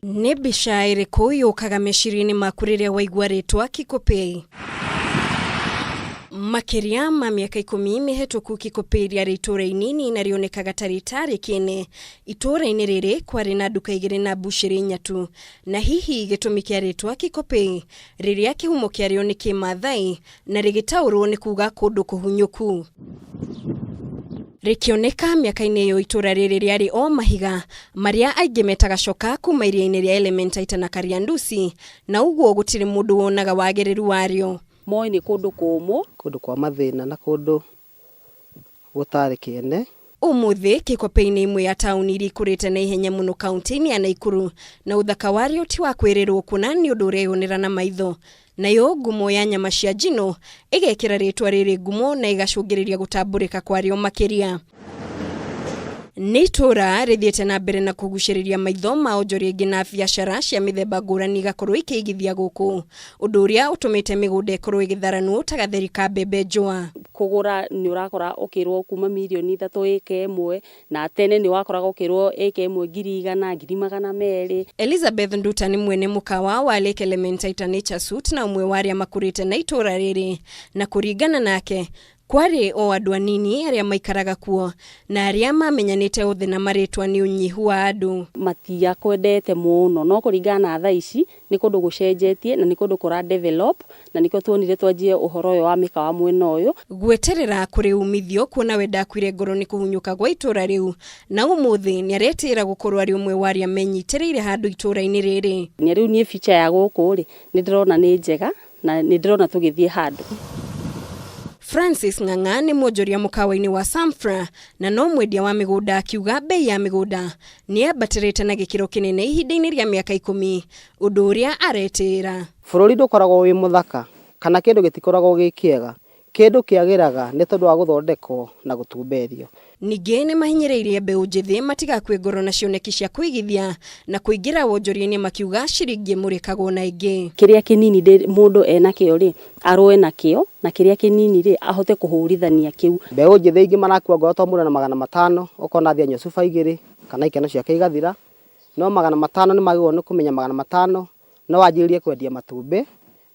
Nĩ mbica ĩrĩkũ yũkaga meciria-inĩ maku rĩrĩa waigua rĩtwa Kikopey? Makĩria ma mĩaka 10 mĩhĩtũku Kikopey rĩarĩ itũũra inini na rĩonekaga ta rĩtarĩ kĩene. Itũũra-inĩ rĩrĩ kwarĩ na nduka igĩrĩ na mbucĩrĩ inya tu. Na hihi gĩtũmi kĩa rĩtwa Kikopey rĩrĩa kĩhumo kĩarĩo nĩ Kĩmaathai na rĩgĩtaũrwo nĩ kuga kũndũ kũhunyũku. Rĩkĩoneka mĩaka-inĩ ĩyo itũũra rĩrĩ rĩarĩ o mahiga marĩa aingĩ metaga coka kuma iria-inĩ rĩa Elementaita na Kariandusi, na ũguo gũtirĩ mũndũ wonaga wagĩrĩru warĩo. Moĩ nĩ kũndũ kũũmũ. Kũndũ kwa mathĩna na kũndũ gũtarĩ kĩene. Ũmũthĩ Kikopey nĩ ĩmwe ya taũni iria ikũrĩte na ihenya mũno kaunti-inĩ ya Naikuru, na ũthaka warĩo ti wa kwĩrĩrwo kuona nĩ ũndũ ũreyonera na maitho. Nayo ngumo ya nyama cia njino ĩgekĩra rĩtwa rĩrĩ ngumo na ĩgacũngĩrĩria gũtambũrĩka kwarĩo makĩria. Nĩ itũũra rĩthiĩte na mbere na kũgucĩrĩria maitho ma onjoria aingĩ na biacara cia mĩthemba ngũrani igakorwo ikĩigithia gũkũ, ũndũ ũrĩa ũtũmĩte mĩgũnda ĩkorwo ĩgĩtharanwo ta gatheri ka mbembe njũa. Kũgũra nĩ ũrakora ũkĩrwo kuma mirioni 3 ĩka ĩmwe, na tene nĩ wakoraga ũkĩrwo ĩka ĩmwe 100,000, 200,000. Elizabeth Nduta nĩ mwene mũkawa wa Lake Elementaita Nature Suite na ũmwe wa arĩa makũrĩte na itũũra rĩrĩ, na kũringana nake kwarĩ o andũ anini arĩa maikaraga kuo na arĩa mamenyanĩte othe na marĩtwa nĩ ũnyihu wa andũ. Matiakwendete mũno, no kũringana na thaa ici nĩ kũndũ gũcenjetie na nĩ kũndũ kũra develop, na nĩkĩo tuonire twanjie ũhoro ũyũ wa mĩkawa mwena ũyũ. Gweterera kũrĩ umithio kuona we ndakuire ngoro nĩ kũhunyũka gwa itũũra rĩu, na ũmũthĩ nĩaretĩĩra gũkorwo arĩ ũmwe wa arĩa menyitĩrĩire handũ itũũra-inĩ rĩrĩ. Na rĩu niĩ future ya gũkũ rĩ, nĩ ndĩrona nĩ njega na nĩ ndĩrona tũgĩthiĩ handũ. Francis Ng'ang'a nĩ mwonjoria mũkawa-inĩ wa Samfra na no mwendia wa mĩgũnda, akiuga bei ya mĩgũnda nĩ yambatĩrĩte na gĩkĩro kĩnene ihinda-inĩ rĩa mĩaka 10, ũndũ ũrĩa aretĩĩra. Bũrũri ndũkoragwo wĩ mũthaka kana kĩndũ gĩtikoragwo gĩ kĩega, kĩndũ kĩagĩraga nĩ tondũ wa gũthondekwo na gũtumberio. Ningĩ nĩ mahinyĩrĩirie mbeũ njĩthĩ matigakue ngoro na cioneki cia kũigithia na kũingĩra wonjoria-inĩ, makiuga ciringi ĩmũrĩkagwo na ĩngĩ. Kĩrĩa kĩnini mũndũ ena kĩo rĩ, arũe nakĩo, na kĩrĩa kĩnini rĩ, ahote kũhũrithania kĩu. Mbeũ njĩthĩ aingĩ marakua ngoro tondũ mũndũ ena 500, ũkona athiĩ anyua cuba igĩrĩ kana ikeno ciake igathira, no 500 nĩ magĩrĩirwo nĩ kũmenya 500 no wanjĩrĩrie kwendia matumbĩ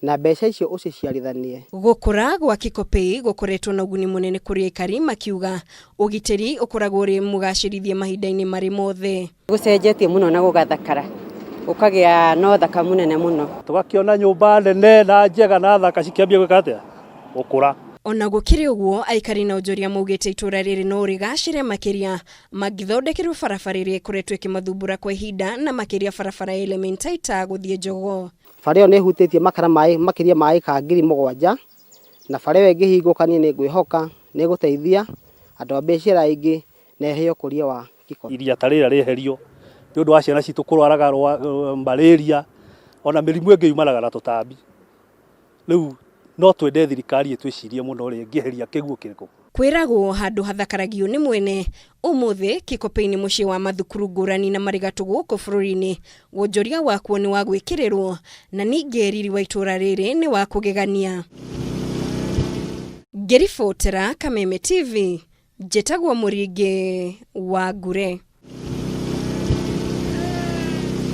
na mbeca icio ũciciarithanie. Gũkũra gwa Kikopey gũkoretwo na ũguni mũnene kũrĩ aikari, makiuga ũgitĩri ũkoragwo ũrĩ mũgacĩrithie mahinda-inĩ marĩ mothe. Gũcenjetie mũno na gũgathakara, gũkagĩa na ũthaka mũnene mũno. Tũgakĩona nyũmba nene na njega na thaka cikĩambia gwĩka atĩa? Gũkũra. Ona gũkĩrĩ ũguo, aikari na onjoria maugĩte itũũra rĩrĩ no rĩgacĩre makĩria mangĩthondekerwo barabara ĩrĩa ĩkoretwo ĩkĩmathumbũra kwa ihinda, na makĩria barabara ya Elementaita gũthiĩ Jogoo. Bara ĩyo nĩ ĩhutĩtie makara maĩ makĩria ma ĩka 7,000, na bara ĩyo ĩngĩhingũka niĩ nĩ ngwĩhoka nĩ ĩgũteithia andũ a biacara aingĩ na ĩhe ũkũria wa Kikopey. Iria ta rĩrĩa rĩeherio nĩ ũndũ wa ciana citũ kũrwaraga malaria ona mĩrimũ ĩngĩ yumanaga na tũtambi. Rĩu no twende thirikari ĩtwĩcirie mũno rĩ, ĩngĩeheria kĩguũ kĩrĩkũ. Kwĩragwo handũ hathakaragio nĩ mwene. Ũmũthĩ Kikopey nĩ mũciĩ wa mathukuru ngũrani na marĩ gatũ gũkũ bũrũri-inĩ. Wonjoria wakuo nĩ wa gwĩkĩrĩrwo, na ningĩ riri wa itũũra rĩrĩ nĩ wa kũgegania. Ngĩribotera Kameme TV, njĩtagwo Mũringĩ wa Ngure.